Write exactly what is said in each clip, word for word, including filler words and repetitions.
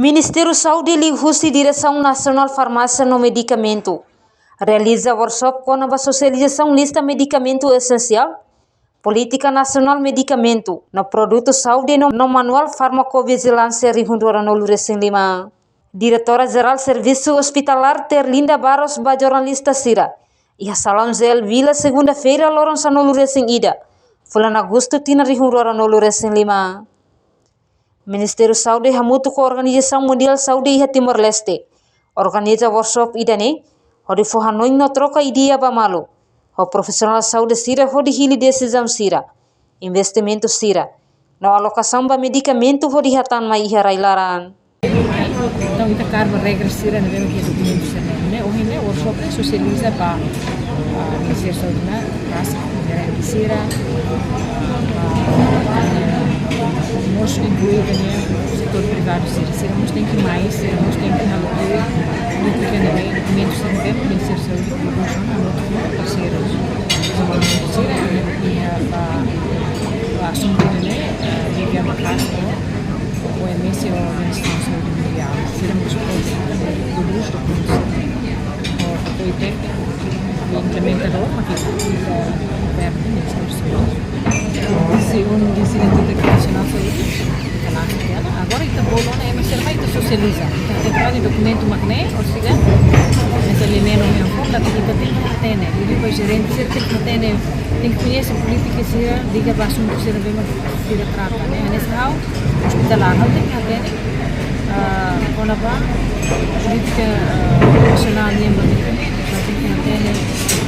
Ministériu Saúde liuhusi Diresaun Nasionál Farmásia no Medikamentu realiza workshop kona-ba sosializasaun lista medikamentu esensiál, polítika nasionál medikamentu, no produtu saúde no, no manuál farmakovijilánsia rihun rua ruanulu resin lima. Diretora Jerál Servisu Ospitalár Terlinda Barros ba jornalista sira iha Salaun J L Vila, segunda-feira, loron sanulu resin ida, fulan Agostu, tinan rihun rua ruanulu resin lima. Ministériu Saúde hamutuk ho Organizasaun Mundiál Saúde iha Timor-Leste organiza workshop ida-ne'e hodi fó hanoin no troka ideia ba malu ho profisionál saúde sira hodi hili desizaun sira, investimentu sira no alokasaun ba medikamentu hodi hatán mai iha rai-laran. Entaun, ita kaer ba regra sira ne'ebé mak iha dokumentu sira-ne'e. Ne'e, ohin ne'e workshop ne'e sosializa ba, ah, Ministériu Saúde nian, ras, gerente sira, ah, mós inklui nian setór privadu sira. Sira mós tenke mai, sira mós tenke halo tuir, tuir pequeno bem, dokumentu sira ne'ebé Ministériu Saúde prodús, hamutuk ho parseiru. Dezenvolvimentu sira, iha, iha ba, ba asuntu ne'e, eh, liga maka'as ho O M S, Organizasaun Saúde Mundiál. Sira mós prodús, prodús, prodús. Ho apoiu tékniku, implementadór, mak ita, ita governu, Ministériu Saúde. Se un insidente internasionál saúde, ita lansa tiha ona. Agora ita bolu ona, ema sira mai ita sosializa. Ita hatene katak dokumentu mak ne'e, ou seja, ita liu ne'e no me ampun, tapi ita tenke hatene. Liuliu ba jerente sira tenke hatene, tenke koñese polítika sira, liga ba asuntu sira ne'ebé mak sira trata, ne'e. Hanesan ha'u ospitalár, ha'u tenke hatene, ah, kona-ba polítika, ah, nasionál nian ba medikamentu, ha'u tenke hatene,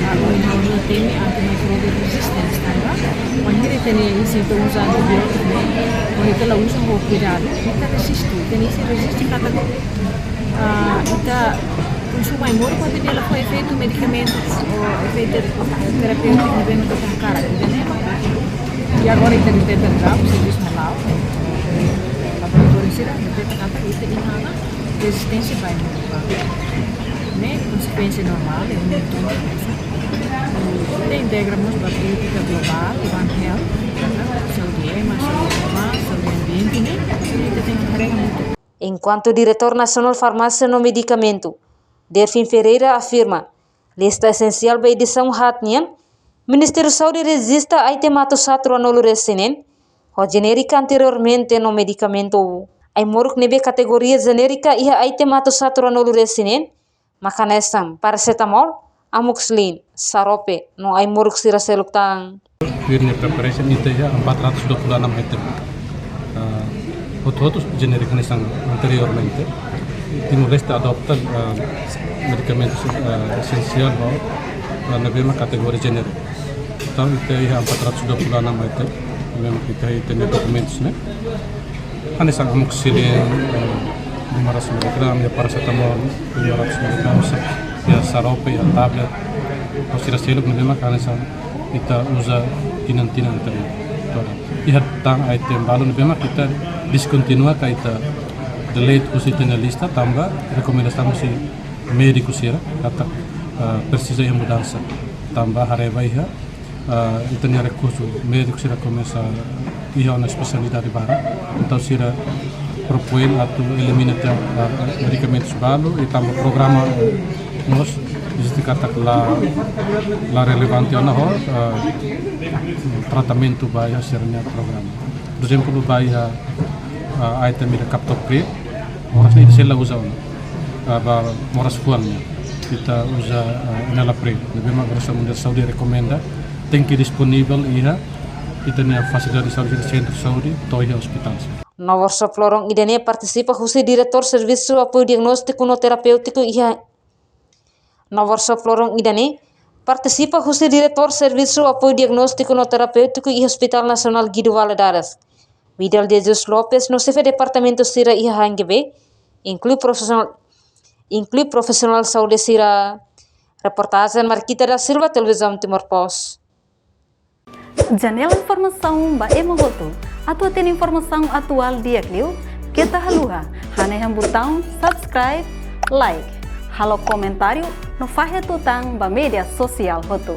ah, ohin ha'u-nia temi antimicrobial resistance, tanba bainhira ita-nia isin ita uza antibiótiku ne'e, kuandu ita la uza ho kuidadu, ita reziste, ita-nia isin reziste katak, ah, ita konsumu ai-moruk kuandu nia la fó efeitu medikamentu ou efeitu terapéutiku ne'ebé mak ita hakarak, ida-ne'e mak. I agora ita deteta dadaun, servisu hala'o, laboratóriu sira deteta katak ita iha ona rezisténsia ba ai-moruk. Ne'e konsekuénsia normál, é muito bom. Ita integra mós ba polítika globál, One Health, saúde ema, saúde globál, saúde ambiente, ne'e ita tenke haree hamutuk. Enkuantu Diretór Nasionál Farmásia no Medikamentu, Delfim Ferreira, afirma, lista esensiál ba edisaun haat nian, Ministériu Saúde rejista item atus haat ruanulu resin neen, ho jenérika anteriormente no medikamentu. Ai-moruk ne'ebé kategoria jenérika iha item atus haat ruanulu resin neen, mak hanesan parasetamol, amoxicilin, xarope, no ai-moruk sira seluk tan. Tuir nia preparation ita iha empat ratus dua puluh enam item. Ah, hotu-hotu jenérika hanesan anteriormente. Timor-Leste adota, ah, medikamentu, ah, esensiál ba, ah, ne'ebé mak kategoria jenérika. Entaun, ita iha empat ratus dua puluh enam item, ne'ebé mak ita iha ita-nia dokumentus ne'e. Hanesan amoxicilin, eh, lima ratus miligram, iha parasetamol, lima ratus miligram, sa-, iha xarope, iha tablet. Ho sira seluk ne'ebé mak hanesan ita uza tinan-tinan anteriór. Iha tan item balu ne'ebé mak ita diskontinua ka ita delete husi ita-nia lista tanba rekomendasaun husi médiku sira katak, eh, presiza iha mudansa. Tanba haree ba iha, eh, ita-nia rekursu médiku sira komesa iha ona espesialidade barak. Entaun sira propoin atu elimina tiha, eh, medikamentus balu i tanba programa, eh, mós eziste katak la, la relevante ona ho, eh, tratamentu ba iha sira-nia programa. Por ezemplu, ba iha, eh, item ida captopril, oras ne'e ita sei la uza ona, ah, ba moras fuan nian. Ita uza, ah, enalapril. Ne'ebé mak Organizasaun Mundiál Saúde rekomenda, tenke disponivel iha ita-nia fasilidade saúde, sentru saúde, to'o iha ospitál. No workshop loron ida-ne'e partisipa husi Diretór Servisu Apoiu Diagnóstiku no Terapéutiku iha No workshop loron ida-ne'e partisipa husi Diretór Servisu Apoiu Diagnóstiku no Terapéutiku iha Hospital Nasionál Guido Valadares, Vidal Jesus Lopes, no xefe departamentu sira iha H N G B, inklui profisionál, inklui profisionál saúde sira. Reportajen Marquita da Silva, Televizaun Timor Post. Janela informasaun ba ema hotu. Atu hatene informasaun atuál di'ak liu, keta haluha hanehan butaun subscribe, like, halo komentáriu no fahe tutan ba média sosiál hotu.